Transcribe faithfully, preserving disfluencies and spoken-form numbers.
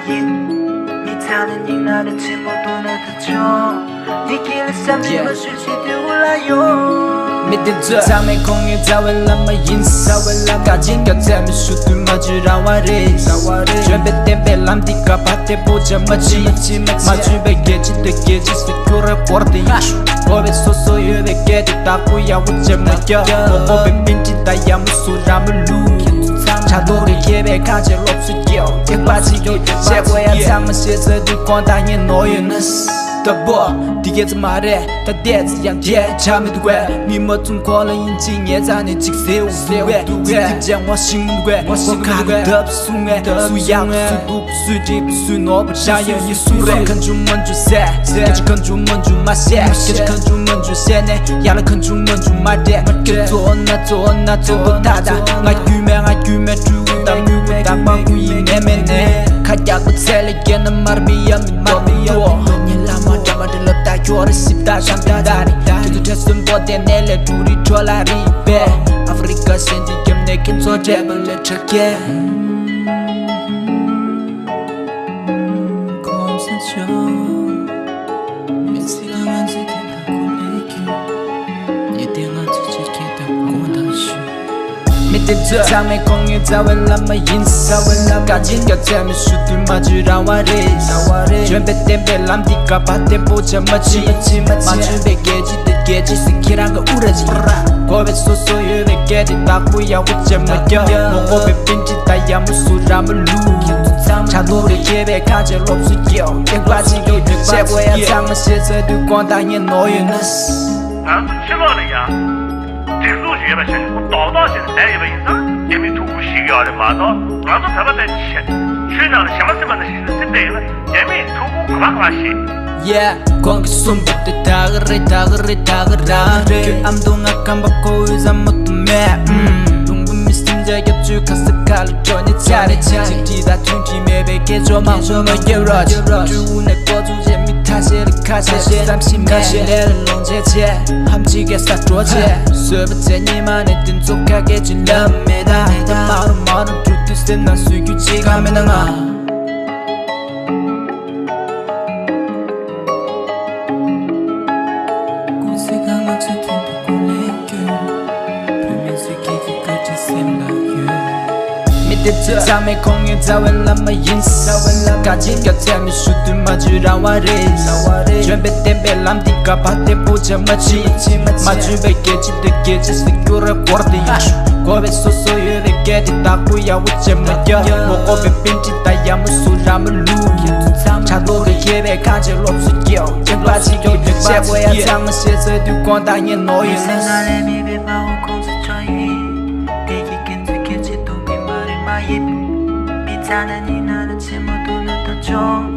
ཡིན། མི་ཚང་ནི་སྙིང་ན་རེ་ཆེན་པོ་དོན་ནི་ད་ཆོག་ཡི་གེ་ལ་བསམ་ནི་མ་ཞུ་ཞིག་དུས་འུ་ལ་ཡོད། མི་དེ་ཚོས་ཚང་མའི་ཁོང་ངའི་རྩ་བའི་བླ་མ་ཡིན། རྩ་བའི་བླ་མ་བཀའ་བྱིན་སྐྱོབ་ཚད་མི་ཞུ་དུས་མ་བརྗོད་རང་དབང་རེད། རྩ་བ་རེད། བྱོན་པའི་བསྟན་པའི་ལམ་འདི་ག་བ་དེ་པོ་ཆ་མ་ཕྱིན། མ་བྱོན་པའི་རྒྱལ་སྤྱི་དེ་རྒྱལ་སྤྱི་ཟེར་ཁྱོད་རེ་བོར་དེ་ཡིན། གོ་བའི་སོ་སོ་ཡོད་པའི་སྐད་དེ་བདག་པོ་ཡག་པོ་བྱེད་མ་རྒྱག་མོ་གོ་བའི་པིན་ཅི་ད་ཡ་མོ་སུ་ར་མི་ལུག་ཕྱག་རྡོར་རེ་མཁས་པའི་ཁ་ཆེ་སློབ་གསོ་སྐྱེའོ། སྐྱེ་བ་ཕྱི་རྒྱུ་ཞེ་པོ་ཡ་ཚང་མ་ཤེས་ཚོད་དུས་གོང་དང་ངས་ནོར་ཡོད་ན། ད་བོ། འདི་སྐད་ཆ་མ་རེད། ད་བལྟས་ཚེ་ཡང་བརྗེད་ཆ་མི་འདུག་གས། མི་མ་བཙུན་ཁོ་ལ་ཡིན་གཅིག་ངའི་རྩ་ནས་གཅིག་ཟེར་འུ་འདུག་གས། འདུག་གས། ཚིག་ཚིག་བྱས་ངོ་ཤེས་མི་འདུག་གས། ངོ་ཤེས་མི་འདུག་གས། སུ་ཡག་སུ་སྡུག་སུ་འགྲིག་སུ་ནོར་བུ་ཤ་ཡོད་ཡིན་སུ་རེད། ཁ་ཆུང་མ་འཇུ་ཟེར། ཁ་ཆུང་མ་འཇུ་མ་ཟེར། ཁ་ཆུང་མ་འཇུ་ཟེར་ནས་ཡ་ལ་ཁ་ཆུང་མ་འཇུ་མ་འདྲེ། ཁྱོད་ཚོ་ན་ཚོ་ན་ཚོ་ད་ད་ང་རྒྱུས་མེད་ང་རྒྱུས་མེད་སྤྲུལ་སྐུ་དང་མྱུ་གུ་དང་པང་ཁུ་ཡིན་ནས་མེད་ནས། ཁ་རྒྱག་པ་ཚད་ལས་བརྒལ་ན་མར་མི་ཡ་མི་མ་མི་འགྲོ། ཉིན་ལ་མ་འདྲ་མ་འདྲ་ལབ་ད་ཁྱོད་རེ་སིབ་ད་ཤམ་ད་ད་རེད། ཁྱོད་ཚོ་ཁྲེ་སུན་པོ་དེ་ནས་ལས་འབྲུ་རི་ཁྲོ་ལ་རི་པས། ཨ་ཧྥེ་རི་ཀ་ཞེན་ཏི་རྒྱབ་ནས་ཁྱེད་ཚོ་འདྲེས་པ་ལས་ཁྲག་གས། གོང་ས་མཆོག་མི་ཚེ་ལ་ང་ཚོའི་དོན་དག་ཀུན་ལས་ཁྱོད། ཉེ་དེ་ང་ཚོ་ཆེར་ཁྱེད་དང་དགོངས་དག་ཞུ། མི་དེ་ཚོས་ཚང་མའི་ཁོང་ངའི་རྩ་བའི་བླ་མ་ཡིན། རྩ་བའི་བླ་མ་བཀའ་བྱིན་སྐྱོབ་ཚད་མི་ཞུ་དུས་མ་བརྗོད་རང་དབང་རེད། རྩ་བ་རེད། བྱོན་པའི་བསྟན་པའི་ལམ་འདི་ག་བ་དེ་པོ་ཆ་མ་ཕྱིན། མ་བྱོན་པའི་རྒྱལ་སྤྱི་དེ་རྒྱལ་སྤྱི་ཟེར་ཁྱེད་རང་གི་ཨུ་ར་ཅི། གོ་བའི་སོ་སོ་ཡོད་པའི་སྐད་དེ་བདག་པོ་ཡག་པོ་བྱེད་མ་རྒྱག་མོ་གོ་བའི་པིན་ཅི་ད་ཡ་མོ་སུ་ར་མི་ལུག་ཕྱག་རྡོར་རེ་མཁས་པའི་ཁ་ཆེ་སློབ་གསོ་སྐྱེའོ། སྐྱེ་བ་ཕྱི་རྒྱུ་ཞེ་པོ་ཡ་ཚང་མ་ཤེས་ཚོད་དུས་གོང་དང་ངས་ནོར་ཡོད་ན། ང་ཚོ་ཕྱི་ལོགས་ལ་ཡ། སྒྲིག་འཛུགས་ཤིག་ཡོད་པ་ཞིག་ཁོ་རྡོག་རྡོག་ཞིག་བསྡད་ཡོད་པ་ཡིན་ཙང་རྒྱ་མིའི་ཐུགས་ཁུར་ཞིག་ཡོད་རེད་མ་གཏོགས་ང་ཚོ་བོད་པ་དེ་ཆེ་ཆུའི་ནང་ལ་ཞེ་མ་སེམས་པ་ནང་བཞིན་ཞིག་ལ་སེམས་བསྡད་ཡོད་ན་རྒྱ་མིའི་ཐུགས་ཁུར་ག་པར་ག་པར་ཞིག Yeah, ཁོང་གི་གསུང་པོ་དེ་ད་ག་རེད་ད་ག་རེད་ད་ག་རང་རེད། ཁྱོད་ཨ་མདོ་ང་ཁམས་པ་ཁོ་འོས་ཙམ་མ་ཐུབ་མེད། ཨུམ། ལུང་པ་མི་སེམས་ཅན་རྒྱབ་ཆུ་ཁ་སེབ་ཁ་ལ་འགྲོ་ནི་ཆ་རེད་ཆ་རེད། ཅི་དྲིས་དང་མཐུན་དྲིས་མེད་པའི་སྐད་ཅོ་མང་པོ་མ་རྒྱབ་རོགས་བྱེད་རོགས། སྤྲུལ་སྐུ་ནས་འགོ་བཙུགས་བྱས་མི་ཁ་ཤས་ལ་ཁ་ཤས་བསམ་ཤེས་མེད། ཁ་ཤས་ལས་ལ་ལོངས་སྤྱད་བྱས་ཧམ་གཅིག་གེ་ས་འགྲོ་བྱས་བཟོད་པ་བྱས་ཉི་མ་ནས་དེ་ཚོ་ཁ་སྐད་ཅིག་ལབ་མེད་ད། ད་མ་རུ་མ་རུ་འགྲོ་དུས་སེམས་ནང་བཟོད་རྒྱུ་ཅིག་གང་མེད་ན་ང་ཀུན་གཟིགས་ང་ཚོའི་མཐུན་པའི་ཀུན་ལས་སྐྱོན། བོད་མི་ཚོས་ཁྱེད་ཀྱི་བཀའ་དྲིན་སེམས་ལ་ཡོད། མི་དེ་ཚོས་ཚང་མའི་ཁོང་ངའི་རྩ་བའི་བླ་མ་ཡིན། རྩ་བའི་བླ་མ་བཀའ་དྲིན་སྐྱོབ་ཚད་མི་ཞུ་དུས་མ་བརྗོད་རང་དབང་རེད། རྩ་བ་རེད། བྱོན་པའི་བསྟན་པའི་ལམ་འདི་ག་བ་དེ་པོ་ཆ་མ་ཕྱིན། མ་བྱོན་པའི་རྒྱལ་སྤྱི་དེ་རྒྱལ་སྤྱི་ཟེར་རྒྱུ་རེ་བོར་དེ་ཡིན། གོ་བའི་སོ་སོ་ཡོད་པའི་སྐད་དེ་བདག་པོ་ཡག་པོ་བྱེད་མ་རྒྱག་མོ་གོ་བའི་པིན་ཅི་ད་ཡ་མོ་སུ་ར་མི་ལུག་ཕྱག་རྡོར་རེ་མཁས་པའི་ཁ་ཆེ་སློབ་གསོ་སྐྱེའོ། སྐྱེ་བ་ཕྱི་རྒྱུ་ཞེ་པོ་ཡ་ཚང་མ་ཤེས་ཚོད་དུས་གོང་དང་ངས་ནོར་ཡོད་ན། སེམས་ནང་ལས་མེད་པའི་དཔའ་བོ་ཁོང་ཚོ་ཅང་ཡིན། དེ་གི་ཀུན་གཟིགས་སྐད་ཆ་འདུག་པའི་མ་རེད་མ་ཡིན། མི་ཚང་ན་ཉིན་ན་ལ་ཆེན་མོ་འདུག་ན་ད་ཅོང་།